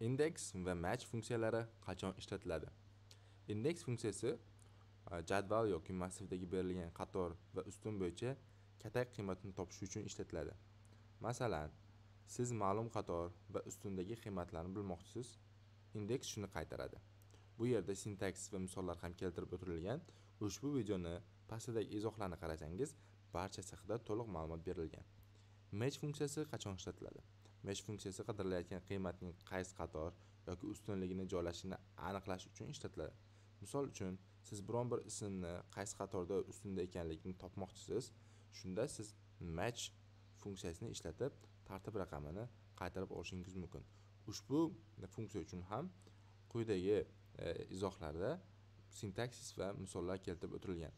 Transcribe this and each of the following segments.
Index va match funksiyalari qachon ishlatiladi? Index funksiyasi jadval yoki massivdagi berilgan qator va ustun bo'yicha katak qiymatini topish uchun ishlatiladi. Masalan, siz ma'lum qator va ustundagi qiymatlarni bilmoqchisiz, indeks shuni qaytaradi. Bu yerda sintaks va misollar ham keltirib o'tilgan. Ushbu videoni pastidagi izohlarni qarasangiz, barchasi haqida to'liq ma'lumot berilgan. Match funksiyasi qachon ishlatiladi? Match funksiyasi qidirilayotgan qiymatning qaysi qator yoki ustunligini joylashini aniqlash uchun ishlatiladi. Misol uchun, siz biron bir ismni qaysi qatorda ustunda ekanligini topmoqchisiz, shunda siz match funksiyasini ishlatib, tartib raqamini qaytarib olishingiz mumkin. Ushbu funksiya uchun ham quyidagi izohlarda sintaksis va misollar keltirib o'tilgan.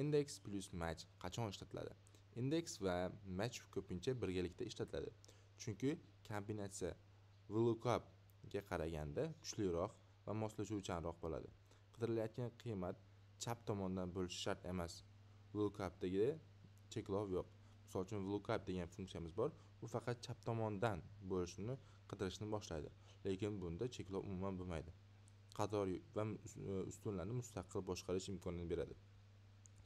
Index plus match qachon ishlatiladi? Index va match ko'pincha birgalikda ishlatiladi. Chunki kombinatsiya VLOOKUP ga qaraganda kuchliroq va moslashuvchanroq bo'ladi. Qidirilayotgan qiymat chap tomondan bo'lishi shart emas. VLOOKUPdagi cheklov yo'q. Misol uchun, VLOOKUP degan funksiyamiz bor. U faqat chap tomondan bo'lishini qidirishni boshlaydi. Lekin bunda cheklov umuman bo'lmaydi. Qator va ustunlarni mustaqil boshqarish imkonini beradi.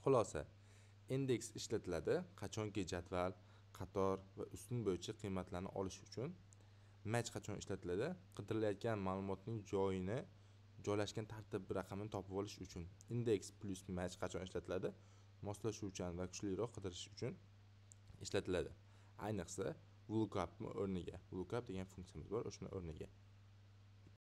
Xulosa, indeks ishlatiladi qachonki jadval, qator va ustun bo'yicha qiymatlarni olish uchun. Match qachon ishlatiladi? Qidirilayotgan ma'lumotning joyini, joylashgan tartib raqamini topib olish uchun. Index plus match qachon ishlatiladi? Moslashuvchan va kuchliroq qidirish uchun ishlatiladi. Ayniqsa VLOOKUPni o'rniga. VLOOKUP degan funksiyamiz bor, o'shani o'rniga.